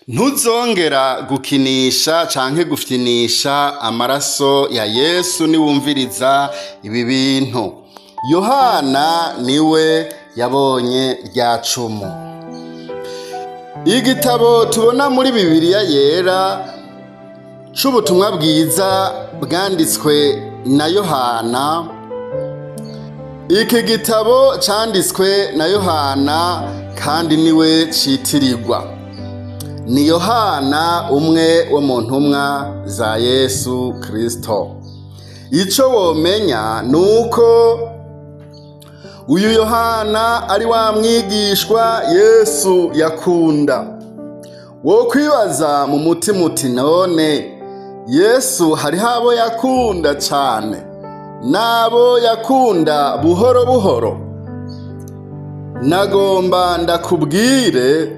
Ntuzongera gukinisha canke gufyinisha amaraso ya Yesu niwumviriza ibi bintu. Yohana niwe yabonye rya cumu. Igitabo tubona muri Bibiliya Yera c'ubutumwa bwiza bwanditswe na Yohana. Iki gitabo canditswe na Yohana kandi niwe citirirwa. Ni Yohana umwe wo mu ntumwa za Yesu Kristo. Ico womenya ni uko uyu Yohana ari wa mwigishwa Yesu yakunda. Wokwibaza mu mutima uti: "None Yesu hariho abo yakunda cane n'abo yakunda buhoro buhoro?" Nagomba ndakubwire,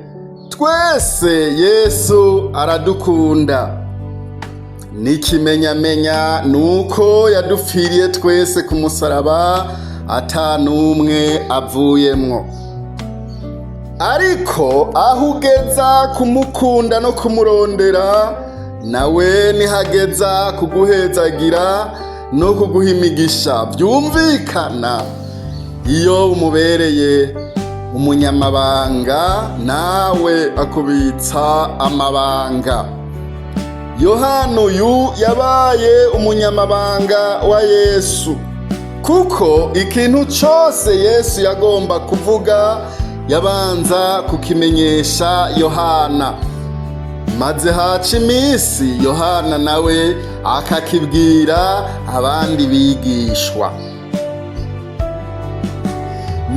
twese Yesu aradukunda. N'ikimenyamenya ni uko yadupfiriye twese ku musaraba, ata n'umwe avuyemwo. Ariko aho ugeza kumukunda no kumurondera, nawe nihageza kuguhezagira no kuguha imigisha. Byumvikana, iyo umubereye umunyamabanga, nawe akubitsa amabanga. Yohana uyu yabaye umunyamabanga wa Yesu, kuko ikintu cose Yesu yagomba kuvuga yabanza kukimenyesha Yohana, maze haca iminsi Yohana nawe akakibwira abandi bigishwa.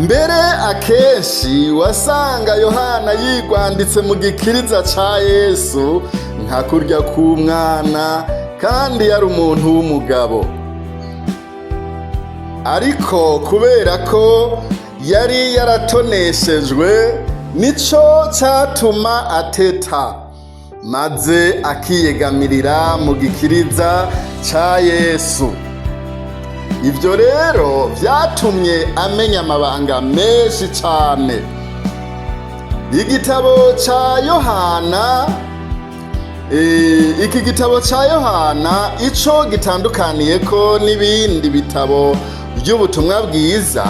Mbere akenshi wasanga Yohana yigwanditse mu gikiriza ca Yesu nka kurya k'umwana, kandi yari umuntu w'umugabo. Ariko kubera ko yari yaratoneshejwe, nico catuma ateta, maze akiyegamirira mu gikiriza ca Yesu. Ibyo rero vyatumye amenya amabanga menshi cane. Igitabo ca Yohana, iki gitabo ca Yohana, ico gitandukaniyeko n'ibindi bitabo by'ubutumwa bwiza,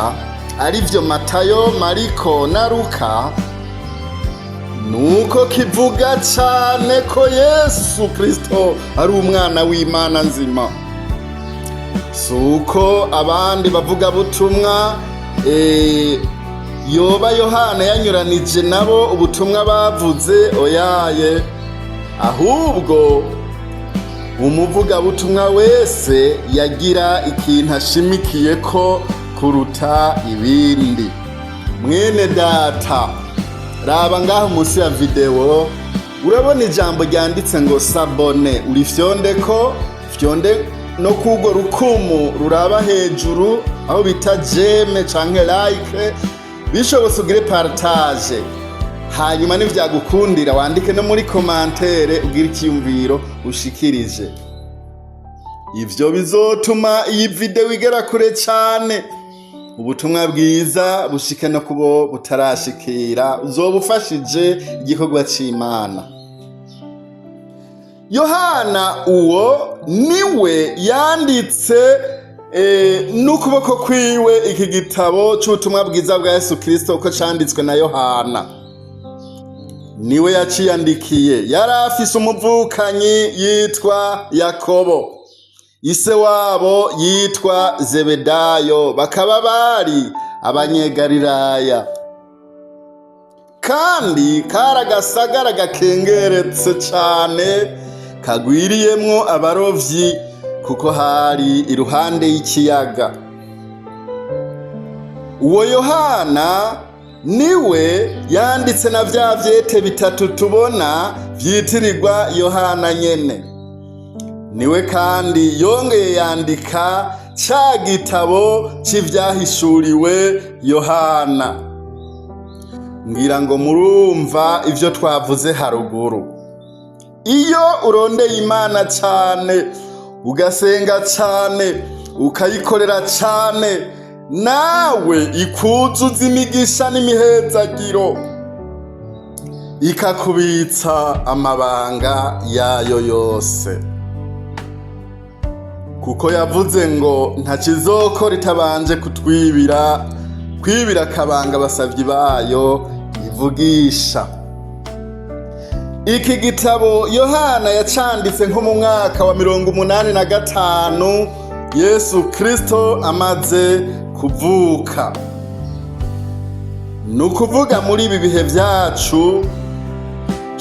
arivyo Matayo, Mariko na Luka, nuko kivuga cane ko Yesu Kristo ari umwana w'Imana nzima. Si uko abandi bavuga butumwa yoba Yohana yanyuranije nabo ubutumwa bavuze, oyaye. Ahubwo umuvugabutumwa wese yagira ikintu ashimikiye ko kuruta ibindi. Mwene data, raba ngaho munsi ya videwo, urabona ijambo ryanditse ngo "s'abonner". Urifyondeko, fyonde no kurwo rukumu ruraba hejuru aho bita "j'aime" canke "like". Bishobotse ugire partage, hanyuma nivyagukundira wandike no muri commentaire, ugire icyiyumviro ushikirije. Ivyo bizotuma iyi video igera kure cane, ubutumwa bwiza bushike no kubo butarashikira. Uzoba ufashije igikorwa c'Imana. Yohana uwo niwe yanditse n'ukuboko kwiwe iki gitabo c'ubutumwa bwiza bwa Yesu Kristo uko canditswe na Yohana. Niwe yaciyandikiye. Yari afise umuvukanyi yitwa Yakobo, ise wabo yitwa Zebedayo, bakaba bari Abanyegalilaya, kandi kari agasagara gakengeretse cane kagwiriyemwo abarovyi, kuko hari iruhande y'ikiyaga. Uwo Yohana niwe yanditse na vya vyete bitatu tubona vyitirirwa Yohana nyene. Niwe kandi yongeye yandika ca gitabo c'ivyahishuriwe Yohana. Ngira ngo murumva ivyo twavuze haruguru. Iyo urondeye Imana cane, ugasenga cane, ukayikorera cane, nawe ikuzuza imigisha n'imihezagiro. Ikakubitsa amabanga yayo yose, kuko yavuze ngo ntakizokora itabanje kutwibira, kwibira akabanga abasavyi bayo ivugisha. Iki gitabo Yohana yacanditse nko mu mwaka wa 85 Yesu Kristo amaze kuvuka. Ni ukuvuga muri ibi bihe vyacu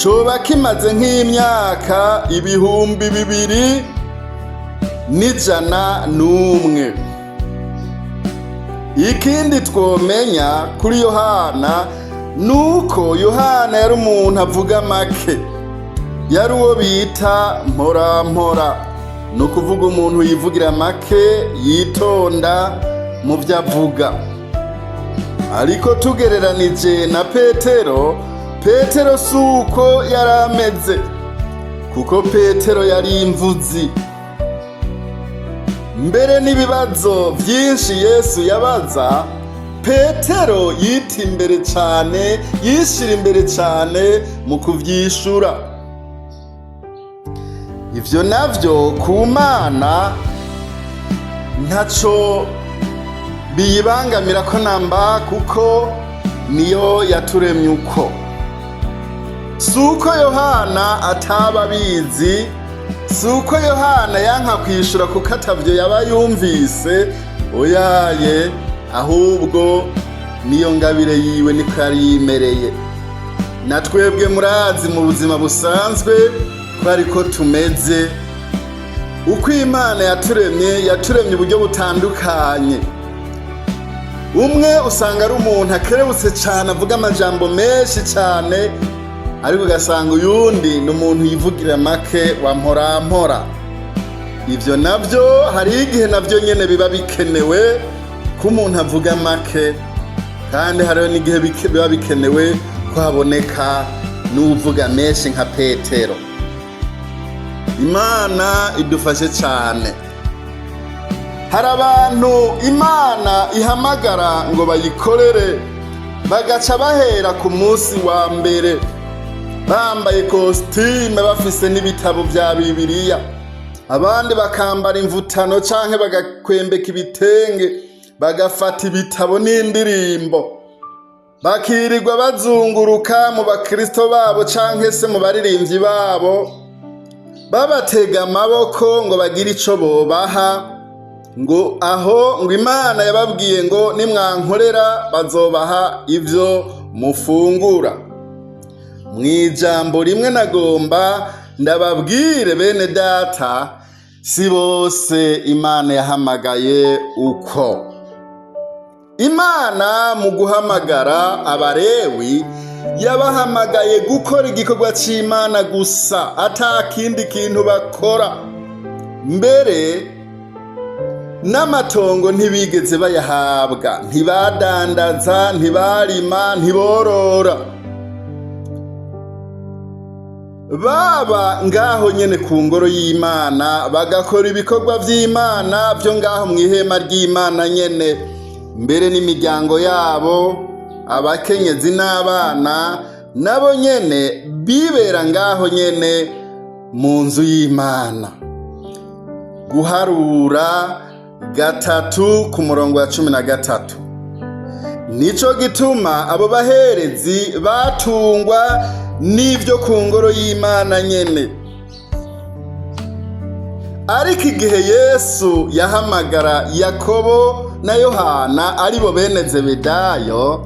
coba kimaze nk'imyaka 2101. Ikindi twomenya kuri Yohana nuko Yohana yari umuntu avuga make, yari uwo bita mporampora, ni ukuvuga umuntu yivugira make, yitonda mu byo avuga. Ariko tugereranije na Petero, Petero si uko yari ameze, kuko Petero yari imvuzi. Mbere n'ibibazo byinshi Yesu yabaza, Petero yita imbere cyane, yishira imbere cyane mu kuvyishura. Ivyo navyo ku Mana ntaco biyibangamira ko namba, kuko niyo yaturemye uko. Si uko Yohana ataba abizi, si uko Yohana yanka kwishura kuko atavyo yaba yumvise, oyaye, ahubwo niyo ngabire yiwe, niko yari yimereye. Na twebwe murazi mu buzima busanzwe ko ariko tumeze. Uko Imana yaturemye, yaturemye uburyo butandukanye. Umwe usanga ari umuntu akerebutse cyane, avuga amajambo menshi cyane, ariko ugasanga uyundi ni umuntu yivugira make, wa mporampora. Ibyo nabyo hari igihe nabyo nyine biba bikenewe ko umuntu avuga make, kandi hariho n'igihe biba bikenewe ko haboneka n'uvuga menshi nka Petero. Imana idufashe cyane. Hari abantu Imana ihamagara ngo bayikorere, bagaca bahera ku munsi wa mbere bambaye kositime, bafise n'ibitabo bya Bibiliya, abandi bakambara imvutano canke bagakwembeka ibitenge, bagafata ibitabo n'indirimbo, bakirirwa bazunguruka mu bakristo babo canke se mu baririmbyi babo, babatega amaboko ngo bagire ico bobaha, ngo aho ngo Imana yababwiye ngo nimwankorera bazobaha ivyo mufungura. Mu ijambo rimwe nagomba ndababwire, bene data, si bose Imana yahamagaye uko. Imana mu guhamagara Abarewi yabahamagaye gukora igikorwa c'Imana gusa, ata kindi kintu bakora. Mbere n'amatongo ntibigeze bayahabwa, ntibadandaza, ntibarima, ntiborora. Baba ngaho nyene ku ngoro y'Imana, bagakora ibikorwa vy'Imana vyo ngaho mu ihema ry'Imana nyene. Mbere n'imiryango yabo, abakenyezi n'abana, nabo nyene bibera ngaho nyene mu nzu y'Imana. Guharura 3 ku murongo wa 13. Nico gituma abo baherezi batungwa n'ivyo ku ngoro y'Imana nyene. Ariko igihe Yesu yahamagara Yakobo na Yohana, aribo bene Zebedayo,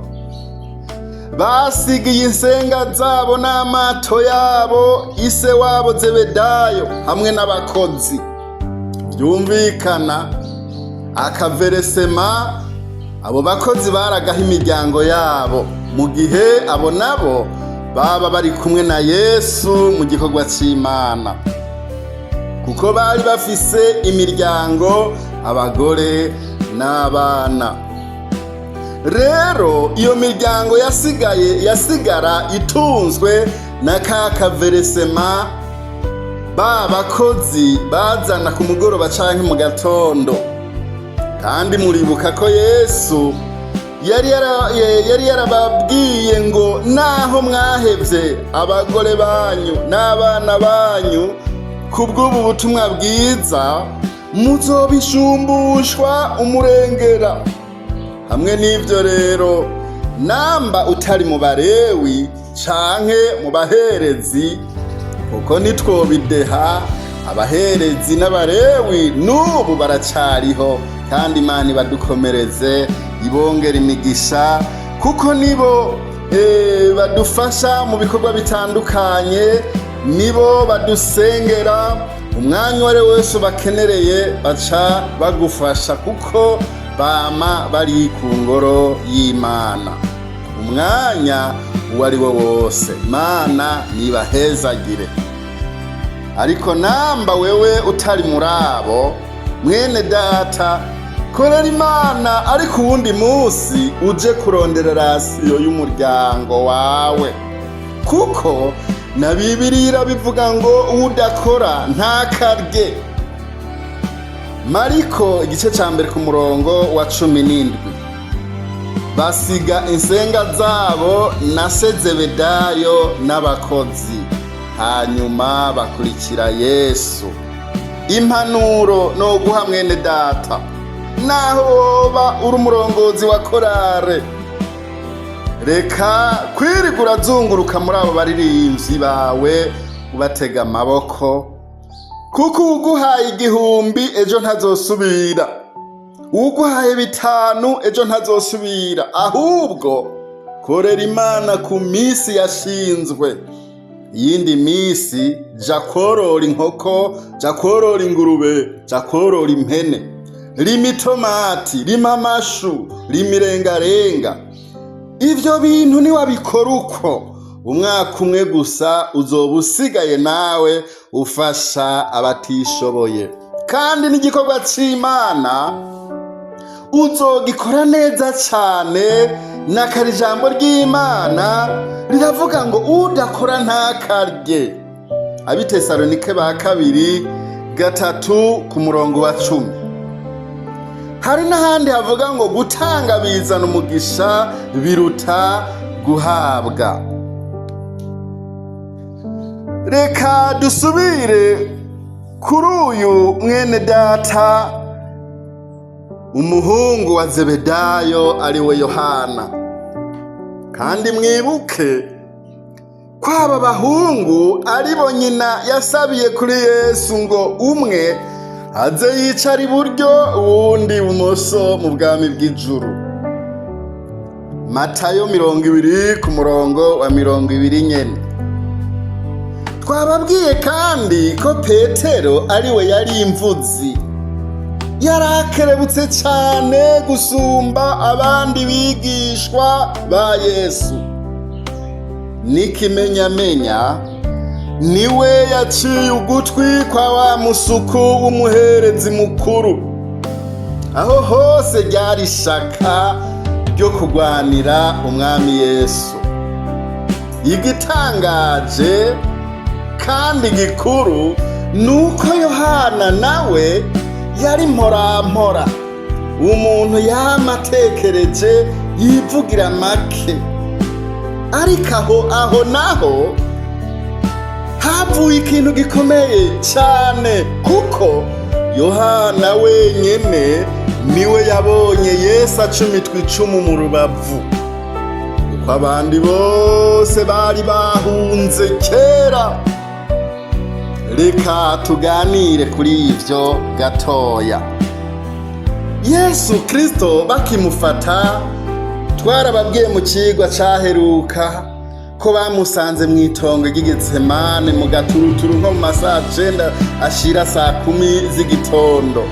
basigiye insenga zabo n'amato yabo ise wabo Zebedayo hamwe n'abakozi. Byumvikana akaveresema abo bakozi baragaho imiryango yabo, mu gihe abo nabo baba bari kumwe na Yesu mu gikorwa c'Imana, kuko bari bafise imiryango, abagore n'abana. Rero iyo miryango yasigaye yasigara itunzwe na ka kaveresema ba bakozi bazana ku mugoroba canke mu gatondo. Kandi muribuka ko Yesu yari yarababwiye ngo naho mwahevye abagore banyu n'abana banyu kubw'ubu butumwa bwiza, muzobishumbushwa umurengera. Hamwe n'ivyo rero, namba utari mu Barewi canke mu baherezi, kuko nitwobideha, abaherezi n'Abarewi n'ubu baracariho, kandi Imana ibadukomereze, ibongera imigisha, kuko nibo badufasha mu bikorwa bitandukanye, nibo badusengera. Umwanya uwo ari we wese ubakenereye baca bagufasha, kuko bama bari ku ngoro y'Imana umwanya uwo ari wo wose. Imana nibahezagire. Ariko namba wewe utari muri abo, mwene data, korera Imana, ariko uwundi munsi uje kurondera ration y'umuryango wawe, kuko na Bibiliya bivuga ngo udakora ntakarye. Mariko igice ca 1 ku murongo wa 17. Basiga insenga zabo na se Zebedayo n'abakozi, hanyuma bakurikira Yesu. Impanuro no guha mwene data: naho woba uri umurongozi wa korale, reka kwirirwa urazunguruka muri abo baririmbyi bawe ubatega amaboko, kuko uwuguhaye 1000 ejo ntazosubira, uwuguhaye 5 ejo ntazosubira. Ahubwo korera Imana ku minsi yashinzwe. Iyindi minsi ja korora inkoko, ja korora ingurube, ja korora impene, rima itomati, rima amashu, rima irengarenga. Ivyo bintu niwabikora uko, umwaka umwe gusa uzoba usigaye nawe ufasha abatishoboye, kandi n'igikorwa c'Imana uzogikora neza cane. Nakara ijambo ry'Imana riravuga ngo udakora ntakarye. Abitesalonike ba kabiri 3 ku murongo wa 10. Hari n'ahandi havuga ngo gutanga bizana umugisha biruta guhabwa. Reka dusubire kuri uyu mwene data, umuhungu wa Zebedayo, ari we Yohana. Kandi mwibuke ko aba bahungu ari bo nyina yasabiye kuri Yesu ngo umwe aze yicara iburyo, uwundi ibumoso mu bwami bw'ijuru. Matayo 20 ku murongo wa 20 nyene. Twababwiye kandi ko Petero ari we yari imvuzi, yarakerebutse cyane gusumba abandi bigishwa ba Yesu. N'ikimenyamenya, niwe yaciye ugutwi kwa wa musuku w'umuherezi mukuru. Aho hose ryari ishaka ryo kurwanira umwami Yesu. Igitangaje kandi gikuru ni uko Yohana nawe yari mporampora, umuntu yama atekereje, yivugira make. Ariko aho naho havuye ikintu gikomeye cyane, kuko Yohana wenyene niwe yabonye Yesu acumitwa icumu mu rubavu, kuko abandi bose bari bahunze kera. Reka tuganire kuri ivyo gatoya. Yesu Kristo bakimufata, twarababwiye mu cigwa caheruka ko bamusanze mu itongo ry'Igetsemane mu gaturuturu, nko mu masaha 9 ashira saa 10 z'igitondo.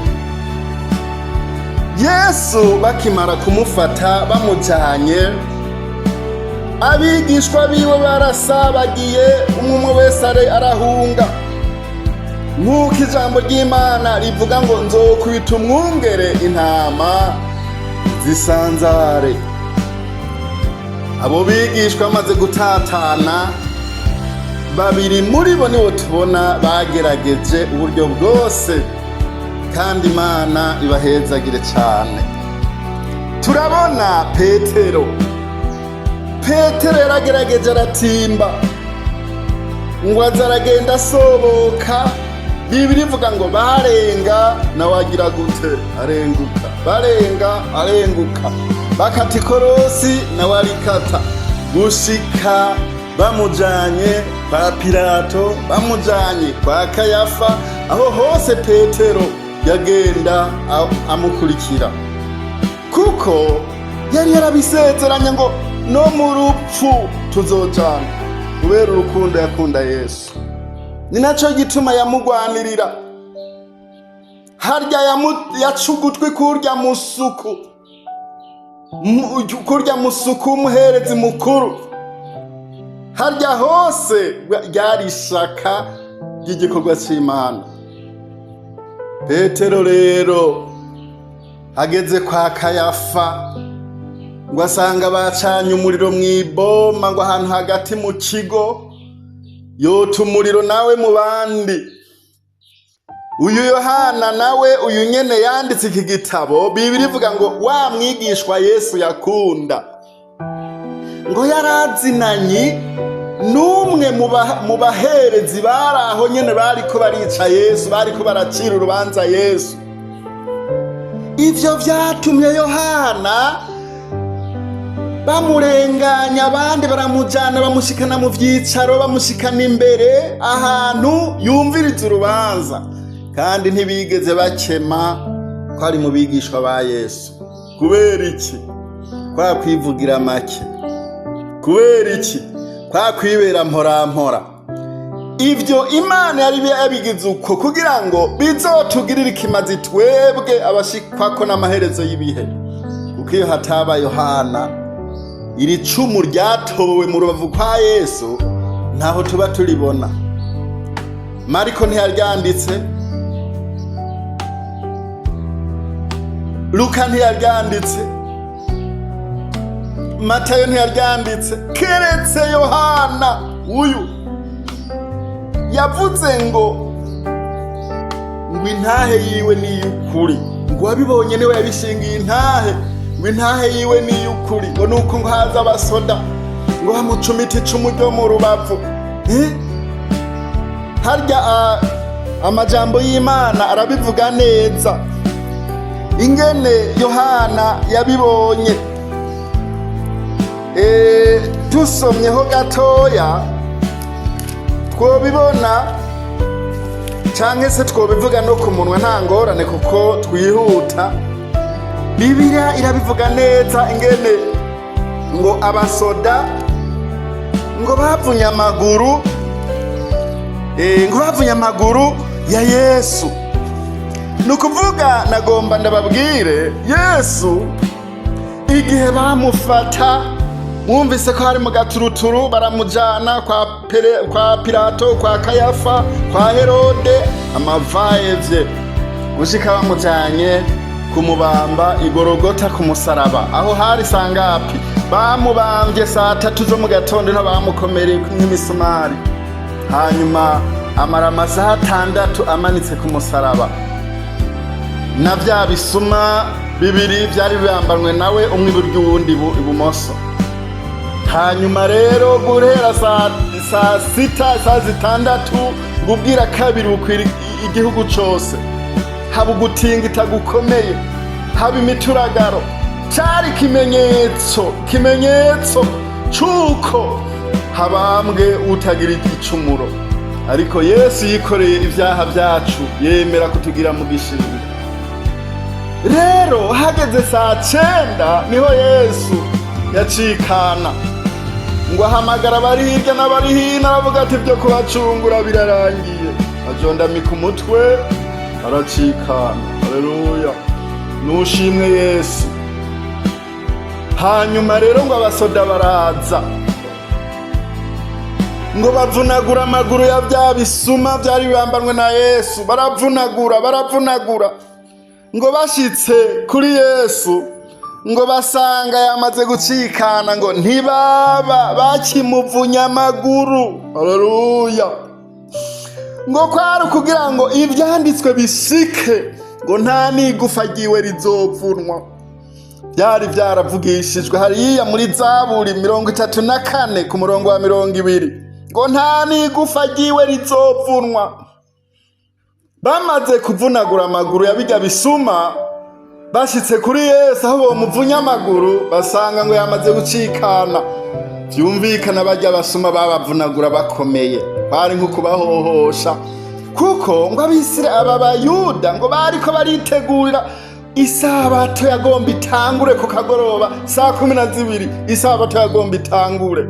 Yesu bakimara kumufata bamujanye, abigishwa biwe barasabagiye, umwe umwe wese arahunga, nk'uko ijambo ry'Imana rivuga ngo nzokubita umwungere, intama zisanzare. Abo bigishwa bamaze gutatana, babiri muri bo nibo tubona bagerageje uburyo bwose, kandi Imana ibahezagire cyane. Turabona Petero. Petero yaragerageje aratimba, ngo aza aragenda asoboka. Bibiri ivuga ngo barenga, nawe agira gute? Arenguka. Barenga, arenguka. Bakata ikorosi, nawe arikata, gushika bamujanye kwa Pilato, bamujanye kwa Kayafa. Aho hose Petero yagenda amukurikira, kuko yari yarabisezeranye ngo no mu rupfu tuzojana, kubera urukundo yakunda Yesu. Ni nacyo gituma yamugwanirira. Harya yaca ugutwi kurya musuku w'umuherezi mukuru. Harya hose ryari ishaka ry'igikorwa c'Imana. Petero rero ageze kwa Kayafa, ngo asanga bacanye umuriro mw'iboma, ngo ahantu hagati mu kigo yota umuriro nawe mu bandi. Uyu Yohana nawe, uyu nyene yanditse iki gitabo, Bibiri ivuga ngo wa mwigishwa Yesu yakunda, ngo yarazinanye n'umwe mu baherezi bari aho nyene bariko barica Yesu, bariko baracira urubanza Yesu. Ivyo vyatumye Yohana bamurenganya abandi, baramujana, bamushikana mu vyicaro, bamushikana imbere ahantu yumviriza urubanza, kandi ntibigeze bakema ko ari mu bigishwa ba Yesu. Kubera iki? Kwa kwivugira make. Kubera iki? Kwa kwibera mporampora. Ivyo Imana yari yabigize uko kugira ngo bizotugirire ikimazi twebwe abashikwako n'amaherezo y'ibihe, kuko iyo hataba Yohana, iri cumu ryatowe mu rubavu kwa Yesu ntaho tuba turibona. Mariko ntiyaryanditse, Luka ntiyaryanditse, Matayo ntiyaryanditse, keretse Yohana uyu yavuze ngo intahe yiwe ni iy'ukuri, ngo wabibonye niwe yabishingiye intahe, ngo intahe yiwe ni iy'ukuri, ngo nuko ngo haza abasoda ngo bamucumite icumu ryo mu rubavu. Eh? Harya amajambo y'Imana arabivuga neza ingene Yohana yabibonye. Tusomyeho gatoya twobibona, canke se twobivuga no ku munwa, nta ngorane kuko twihuta. Bibiliya irabivuga neza ingene ngo abasoda ngo bavunye amaguru, ngo bavunye amaguru ya Yesu. Ni ukuvuga, nagomba ndababwire, Yesu igihe bamufata, mwumvise ko hari mu gaturuturu, baramujana kwa Pilato, kwa Kayafa, kwa Herode, amavayevye, gushika bamujanye kumubamba igorogota ku musaraba. Aho hari sangapi? Bamubambye saa 3 zo mu gatondo, niho bamukomereye nk'imisumari, hanyuma amara amasaha 6 amanitse ku musaraba, na vya bisuma bibiri vyari bibambanwe nawe, umwe iburyo uwundi ibumoso. Hanyuma rero guhera saa 6, saa 6, ngo ubwira kabiri bukwira igihugu cose, haba ugutingita gukomeye, haba imituragaro. Cari ikimenyetso c'uko habambwe utagira igicumuro, ariko Yesu yikoreye ibyaha byacu, yemera kutugira mu gishingo. Rero hageze saa 9 niho Yesu yacikana, ngo ahamagara abari hirya n'abari hino, aravuga ati: "Ibyo kubacungura birarangiye." Ajondamika umutwe, aracikana. Haleluya, nushimwe Yesu. Hanyuma rero ngo abasoda baraza, ngo bavunagura amaguru ya bya bisuma byari bibambanwe na Yesu, baravunagura, baravunagura. Ngo bashitse kuri Yesu, ngo basanga yamaze gucikana, ngo ntibaba bakimuvunya amaguru. Haleluya. Ngo kwari ukugira ngo ivyanditswe bishike, ngo nta n'igufa ryiwe rizovunwa. Byari byaravugishijwe hariya muri Zaburi 34 ku murongo wa 20 ngo nta n'igufa ryiwe rizovunwa. Bamaze kuvunagura amaguru ya birya bisuma, bashitse kuri Yesu aho bomuvunya amaguru, basanga ngo yamaze gucikana. Vyumvikana barya basuma babavunagura bakomeye, bari nko kubahohosha, kuko ngo abisira aba Bayuda ngo bariko baritegurira isabato yagomba itangure ku kagoroba saa 12. Isabato yagomba itangure,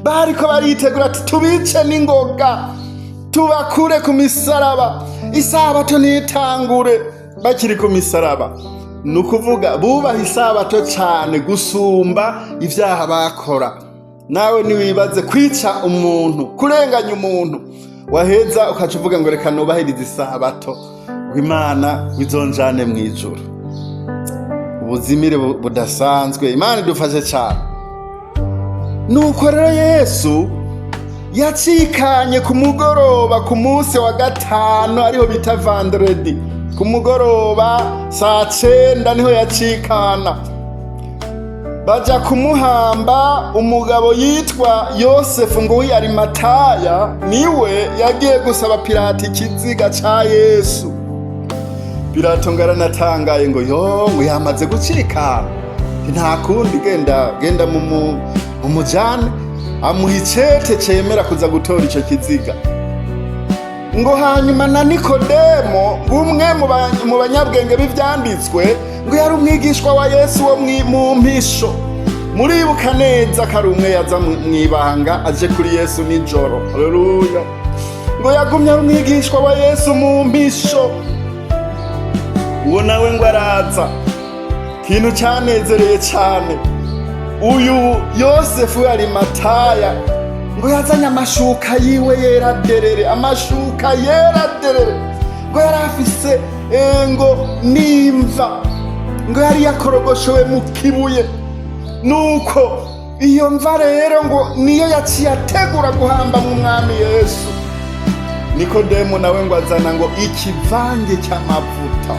bariko baritegura ati tubice n'ingoga, tubakure ku misaraba, isabato ntitangure bakiri ku misaraba. Ni ukuvuga bubaha isabato cyane gusumba ibyaha bakora. Nawe ntiwibaze kwica umuntu, kurenganya umuntu, waheza ukaca uvuga ngo reka nubahirize isabato, ngo Imana bizonjane mu ijuru. Ubuzimire budasanzwe. Imana idufashe cyane. Nuko rero Yesu yacikanye ku mugoroba ku munsi wa gatanu, ariho bita vendredi, ku mugoroba saa 9 niho yacikana. Baja kumuhamba. Umugabo yitwa Yosefu ngo w'i Arimataya niwe yagiye gusaba Pilato ikiziga ca Yesu. Pilato ngo aranatangaye ngo yo, ngo yamaze gucikana, nta kundi, genda genda mumujane. Amuha icete cemera kuza gutora ico kiziga. Ngo hanyuma na Nikodemo, umwe mu banyabwenge b'ivyanditswe, ngo yari umwigishwa wa Yesu wo mu mpisho. Muribuka neza ko ari umwe yaza mw'ibanga aje kuri Yesu nijoro. Haleluya! Ngo yagumye ari umwigishwa wa Yesu mu mpisho. Uwo nawe ngo araza. Ikintu cyanezereye cyane uyu Yosefu Arimataya, ngo yazanye amashuka yiwe yera derere, amashuka yera derere. Ngo yari afise ngo nimva ngo yari yakorogoshewe mu kibuye. Nuko iyo mva rero ngo niyo yaciye ategura guhamba mu Mwami Yesu. Nikodemo nawe ngo azana ngo ikivange cy'amavuta,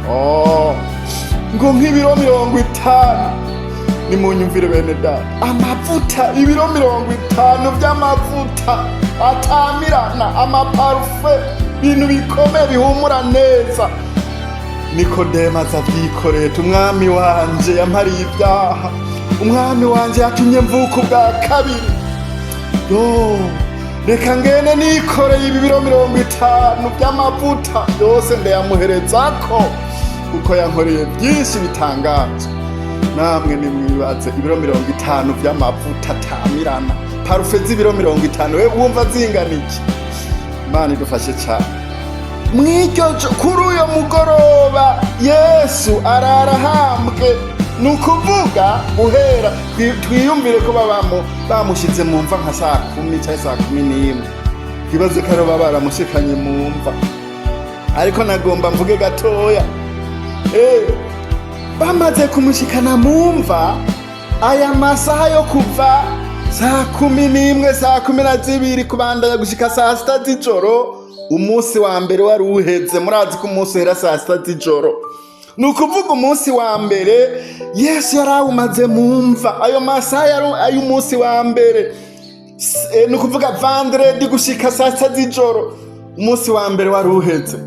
oh, ngo nk'ibiro 50. Nimunyumvire bene data, amavuta ibiro 50 by'amavuta atamirana, amaparufe, ibintu bikomeye bihumura neza. Nikodemo aza abyikoreye. Umwami wanje yampariye ibyaha, umwami wanje yatumye mvuka ubwa kabiri. Yo, reka ngene nikoreye ibi biro 50 by'amavuta yose, ndayamuherezako kuko yankoreye byinshi bitangaje. Namwe nimwibaze ibiro 50 by'amavuta atamirana, parufe z'ibiro 50, we wumva zingana iki? Imana idufashe cyane. Mw'iryo kuri uyo mugoroba Yesu arara ahambwe. Ni ukuvuga guhera twiyumvire ko babamo bamushyize mu mva nka saa 10 cyangwa saa 11. Twibaze ko aribo baba baramushikanye mu mva. Ariko nagomba mvuge gatoya. Bamaze kumushikana mu mva, aya masaha yo kuva saa 11, saa 12 kubandanya gushika saa 6 z'ijoro, umunsi wa mbere wari uheze. Murazi ko umunsi uhera saa 6 z'ijoro. Ni ukuvuga umunsi wa mbere Yesu yari awumaze mu mva. Ayo masaha yari ay'umunsi wa mbere. Ni ukuvuga vendredi gushika saa 6 z'ijoro, umunsi wa mbere wari uheze.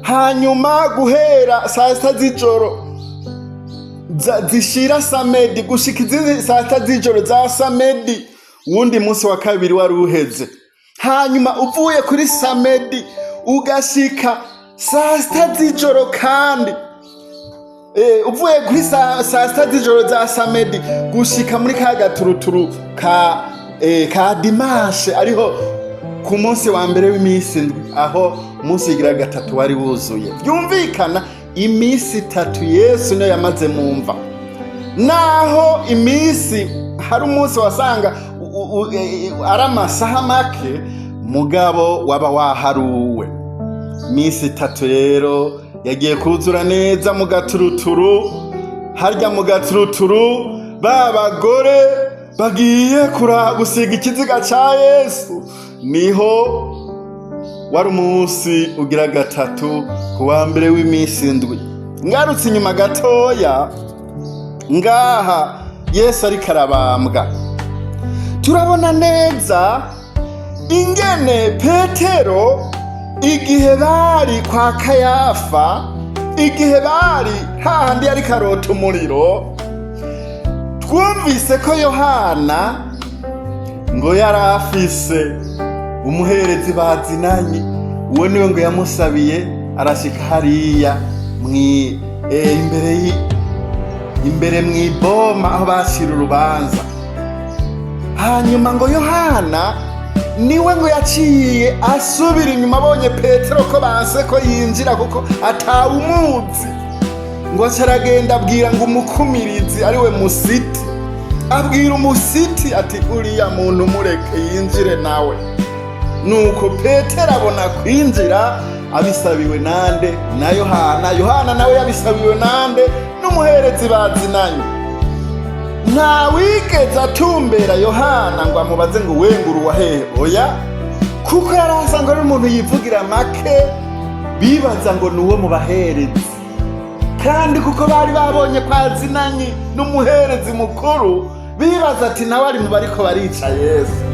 Hanyuma guhera saa 6 z'ijoro zishira samedi gushika izindi saa 6 z'ijoro za samedi, uwundi munsi wa kabiri wari uheze. Hanyuma uvuye kuri samedi ugashika saa 6 z'ijoro, kandi uvuye kuri saa 6 z'ijoro za samedi gushika muri ka gaturuturu ka dimanche, ariho ku munsi wa mbere w'iminsi indwi, aho umunsi ugira gatatu wari wuzuye. Byumvikana iminsi itatu Yesu niyo yamaze mu mva. Naho iminsi hari umunsi wasanga ari amasaha make, mugabo waba waharuwe. Iminsi itatu rero yagiye kuzura neza mu gaturuturu. Harya mu gaturuturu, ba bagore bagiye gusiga ikiziga ca Yesu, niho wari umunsi ugira gatatu, ku wa mbere w'iminsi indwi. Ngarutse inyuma gatoya. Ngaha Yesu ariko arabambwa, turabona neza ingene Petero, igihe bari kwa Kayafa, igihe bari hahandi yariko arota umuriro, twumvise ko Yohana ngo yari afise umuherezi bazinanye. Uwo niwe ngo yamusabiye, arashika hariya imbere imbere mw'iboma aho bashira urubanza. Hanyuma ngo Yohana niwe ngo yaciye asubira inyuma, abonye Petero ko banse ko yinjira kuko atawumuzi. Ngo aca aragenda abwira ngo umukumirizi, ariwe musiti, abwira umusiti ati: "Uriya muntu mureke yinjire nawe." Nuko Petero abona kwinjira abisabiwe nande? Na Yohana. Yohana nawe yabisabiwe nande? N'umuherezi bazinanye. Nta wigeze atumbera Yohana ngo amubaze ngo: "Wengura wa hehe?" Oya, kuko yari asanzwe ari umuntu yivugira make, bibaza ngo ni uwo mu baherezi. Kandi kuko bari babonye ko azinanye n'umuherezi mukuru, bibaza ati: "Nawe ari mu bariko barica Yesu."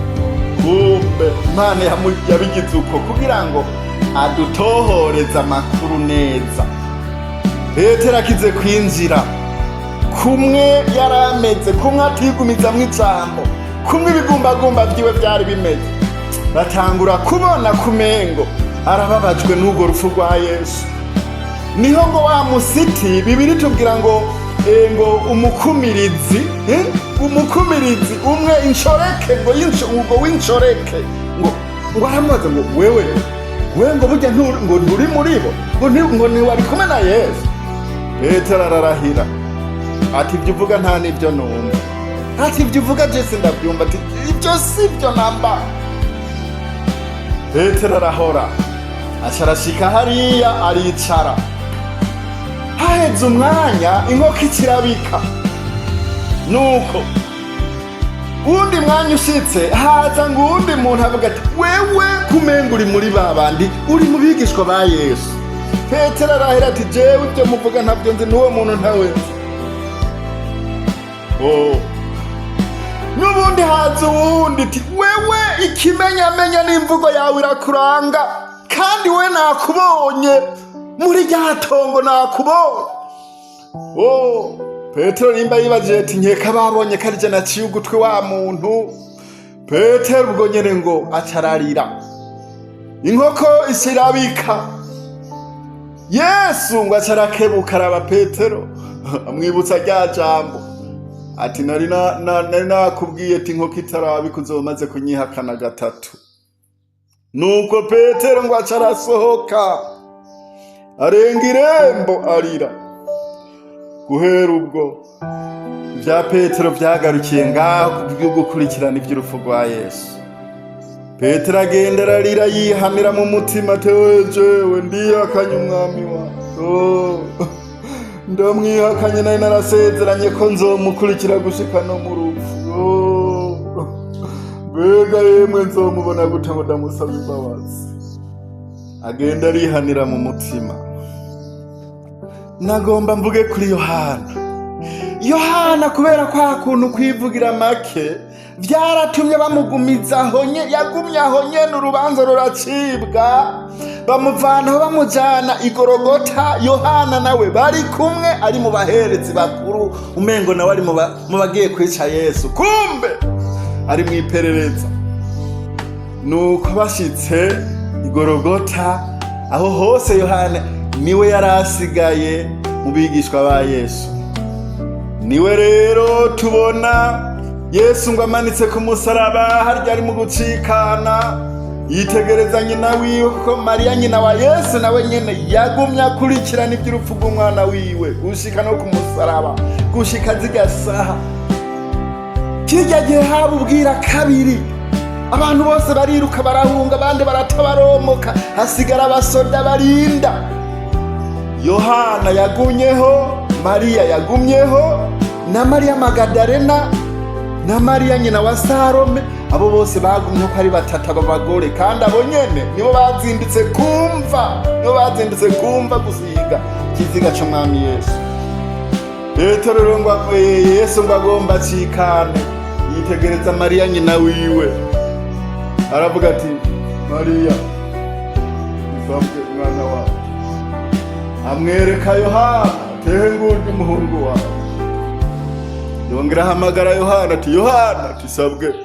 Kumbe Imana yabigize uko kugira ngo adutohoreze amakuru neza. Petero akize kwinjira, kumwe yari ameze, kumwe atigumizamwo ijambo, kumwe ibigumbagumba vyiwe vyari bimeze, batangura kubona kumengo arababajwe n'urwo rupfu rwa Yesu. Niho ngo wa musiti, bibiri tubwira ngo ngo umukumirizi, umukumirizi umwe inshoreke, ngo ngo w'inshoreke, ngo aramubaza ngo: "Wewe, we ngo burya ngo nturi muri bo, ngo ntiwari kumwe na Yesu?" Petero ararahira ati: "Ibyo uvuga nta n'ibyo numva." Ati: "Ibyo uvuga je sindabyumva." Ati: "Ibyo si byo namba." Petero arahora, aca arashika hariya aricara. Haheze umwanya, inkoko ikirabika. Nuko uwundi mwanya ushitse, haza ngo uwundi muntu avuga ati: "Wewe kumenga uri muri ba bandi, uri mu bigishwa ba Yesu." Petero arahera ati: "Jewe ibyo muvuga ntabyo nzi, n'uwo muntu ntawe nzi." Oh. N'ubundi haza uwundi ati: "Wewe ikimenyamenya n'imvugo yawe irakuranga, kandi we nakubonye muri rya tongo, nakubonye." Oh, Petero nimba yibajije ati: "Nkeka babonye ko arije naciye ugutwi wa muntu." Petero ubwo nyene ngo acararira, inkoko isirabika. Yesu ngo acarakebuka, araba Petero, amwibutsa rya jambo ati: "Nari nakubwiye ati inkoko itarabika uzoba umaze kunyihakana gatatu." Nuko Petero ngo aca arasohoka, arenga irembo arira. Guhera ubwo ibya Petero vyagarukiye ngaho byo gukurikirana ivy'urupfu rwa Yesu. Petero agenda ararira, yihanira mu mutima ati: "Wewe, jewe ndihakanye umwami wawe. Oh, ndamwihakanye, nari narasezeranye ko nzomukurikira gushika no mu rupfu. Oh, mbega yemwe nzomubona gute ngo ndamusaba imbabazi?" Agenda arihanira mu mutima. Nagomba mvuge kuri Yohana. Yohana, kubera kwa kuntu kwivugira make, byaratumye bamugumiza aho yagumye aho nyene. Urubanza ruracibwa, bamuvanaho, bamujana igorogota. Yohana nawe bari kumwe, ari mu baherezi bakuru, umengo nawe ari mu bagiye kwica Yesu, kumbe ari mu iperereza. Nuko bashitse igorogota, aho hose Yohana niwe yari asigaye mu bigishwa ba Yesu. Niwe rero tubona Yesu ngo amanitse ku musaraba, harya ari mu gucikana, yitegereza nyina wiwe, kuko Mariya nyina wa Yesu nawe nyene yagumye akurikirana iby'urupfu rw'umwana wiwe gushika no ku musaraba, gushika zirya saha. Kirya gihe haba ubwira kabiri, abantu bose bariruka, barahunga, abandi baratabaromoka, hasigara abasoda barinda. Yohana yagumyeho, Mariya yagumyeho, na Mariya Magadarena, na Mariya nyina wa Salome. Abo bose bagumye ko ari batatu, abo bagore. Kandi abo nyene nibo bazindutse kumva, nibo bazindutse kumva gusiga ikiziga c'umwami Yesu. Petero rero ngo Yesu ngo agomba acikane, yitegereza Mariya nyina wiwe, aravuga ati: "Mariya." "Nsabwe, mwana wawe." Amwereka Yohana, tehe ngurya umuhungu wawe. Yongera ahamagara Yohana ati: "Yohana." Ati: "Sabwe."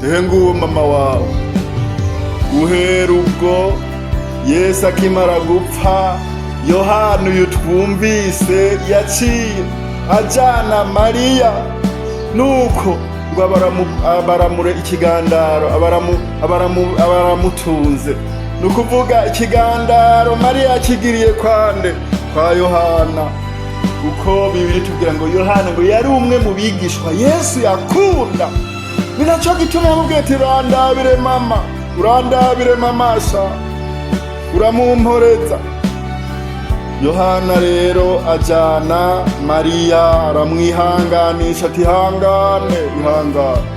"Tehe nguwo mama wawe." Guhera ubwo Yesu akimara gupfa, Yohana uyu twumvise yaciye ajana Mariya, nuko ngo abaramure ikigandaro, abaramutunze. Ni ukuvuga ikigandaro Mariya yakigiriye kwande? Kwa Yohana, kuko Bibiri tubwira ngo Yohana ngo yari umwe mu bigishwa Yesu yakunda. Ni nacyo gituma yamubwiye ati: "Urandabire mama, urandabire mama sha, uramumporeza." Yohana rero ajana Mariya, aramwihanganisha ati: "Ihangane, ihangane."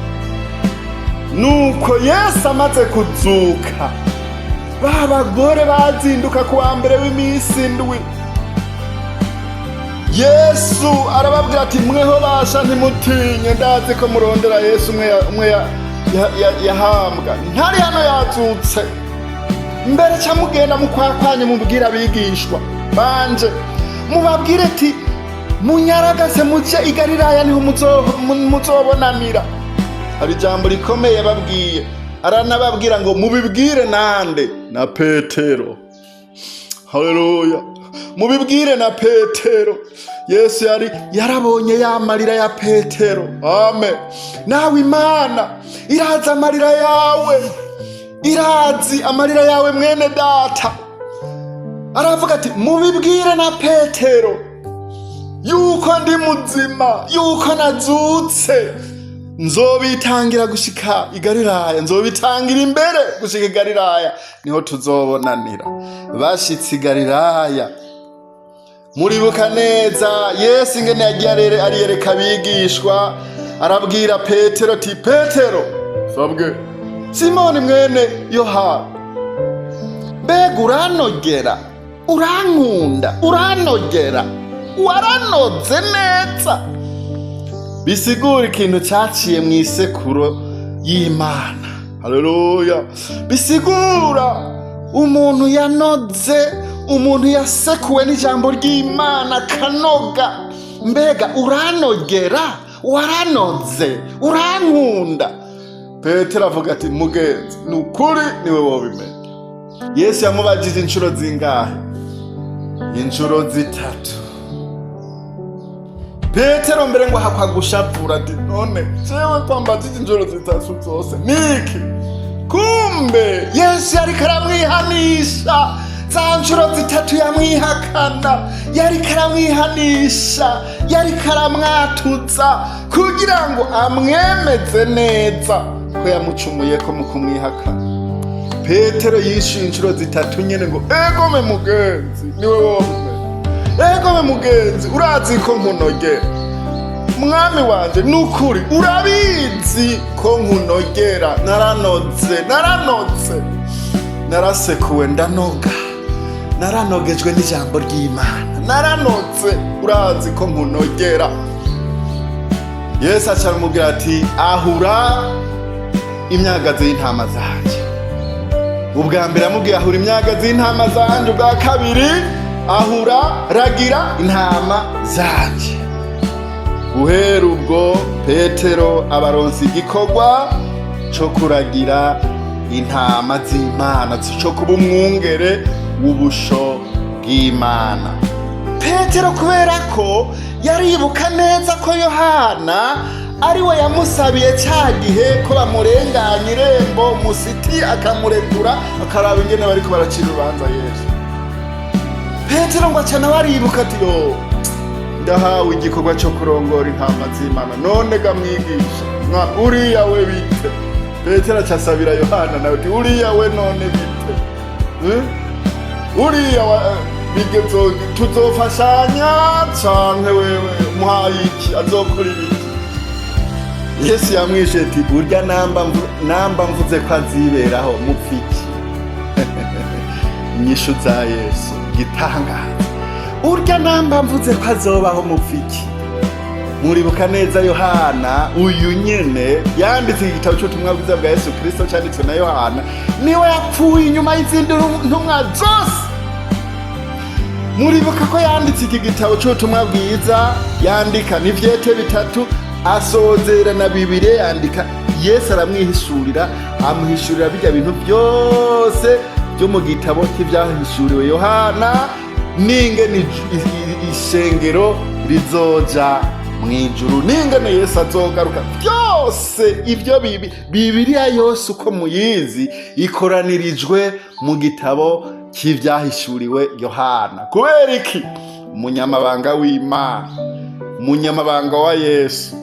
Nuko Yesu amaze kuzuka, ba bagore bazinduka ku wa mbere w'iminsi indwi. Yesu arababwira ati: "Mweho basha, ntimutinye, ndazi ko murondera Yesu umwe yahambwa. Ntari hano, yazutse. Mbere ca mugenda mukwakwanye, mubwire abigishwa banje, mubabwire ati: munyaragase muje i Galilaya, niho muzobonanira." Hari ijambo rikomeye yababwiye, aranababwira ngo mubibwire nande? Na Petero. Haleluya! Mubibwire na Petero. Yesu yari yarabonye ya marira ya Petero. Amen. Nawe Imana irazi amarira yawe, irazi amarira yawe, mwene data. Aravuga ati: "Mubibwire na Petero yuko ndi muzima, yuko nazutse. Nzobitangira gushika i Galilaya, nzobitangira imbere gushika i Galilaya, niho tuzobonanira." Bashitse i Galilaya, muribuka neza Yesu ingene yagiye ariyereka abigishwa, arabwira Petero ati: "Petero." "Sabwe." "Simoni mwene Yohana, mbega uranogera? Urankunda? Uranogera? Waranoze neza?" Bisigura ikintu cyaciye mu isekuro y'Imana. Haleluya! Bisigura umuntu yanoze, umuntu yasekuwe n'ijambo ry'Imana akanoga. "Mbega uranogera? Waranoze? Urankunda?" Petero avuga ati: "Mugenzi, ni ukuri niwe wobimenya." Yesu yamubajije inshuro zingahe? Inshuro zitatu. Petero mbere ngo ahakwa gushavura ati: "None jewe kwambajije inshuro zitatu zose niki?" Kumbe Yesu yariko aramwihanisha. Za nshuro zitatu yamwihakana, yariko aramwihanisha, yariko aramwatuza kugira ngo amwemeze neza ko yamucumuyeko mu kumwihakana. Petero yishuye inshuro zitatu nyene ngo: "Egome mugenzi, niwe wobimenya. Egome mugenzi, urazi ko nkunogera. Mwami wanje, nukuri urabizi ko nkunogera. Naranoze, naranoze, narasekuwe, ndanoga, naranogejwe n'ijambo ry'Imana, naranoze, urazi ko nkunogera." Yesu aca aramubwira ati: "Ahura imyagazi y'intama zanje." Ubwa mbere amubwiye: "Ahura imyagazi y'intama zanje." Ubwa kabiri: "Ahura, ragira intama zanje." Guhera ubwo Petero abaronsa igikorwa co kuragira intama z'Imana, co kuba umwungere w'ubusho bw'Imana. Petero, kubera ko yaribuka neza ko Yohana ari we yamusabiye cya gihe ko bamurenganya irembo, musiti akamurekura akaraba ingene bariko baracira urubanza Yesu, Petero ngo aca nawe aribuka ati: "Yo, ndahawe igikorwa cyo kurongora intama z'Imana. None ga mwigisha, mwa uriya we bite?" Petero aca asabira Yohana nawe ati: "Uriya we none bite? Uriya bigezo tuzofashanya canke wewe umuhaye iki? Azokora ibiki?" Yesu yamwishe ati: "Burya namba mvuze ko aziberaho, mupfa iki?" Inyishu za Yesu gitangaza. Urya namba mvuze ko azobaho mupfiki. Muribuka neza Yohana uyu nyene yanditse igitabo cy'ubutumwa bwiza bwa Yesu Kristo cyanditswe na Yohana, niwe yapfuye inyuma y'izindi ntumwa zose. Muribuka ko yanditse iki gitabo cy'ubutumwa bwiza, yandika n'ivyete bitatu, asozera na bibiri yandika. Yesu aramwihishurira, amuhishurira bijya bintu byose byo mu gitabo cy'ivyahishuriwe Yohana, n'ingene ishengero rizoja mw'ijuru, n'ingene Yesu azogaruka. Byose ibyo Bibiliya yose uko muyizi ikoranirijwe mu gitabo cy'ivyahishuriwe Yohana. Kubera iki? Umunyamabanga w'Imana, umunyamabanga wa Yesu.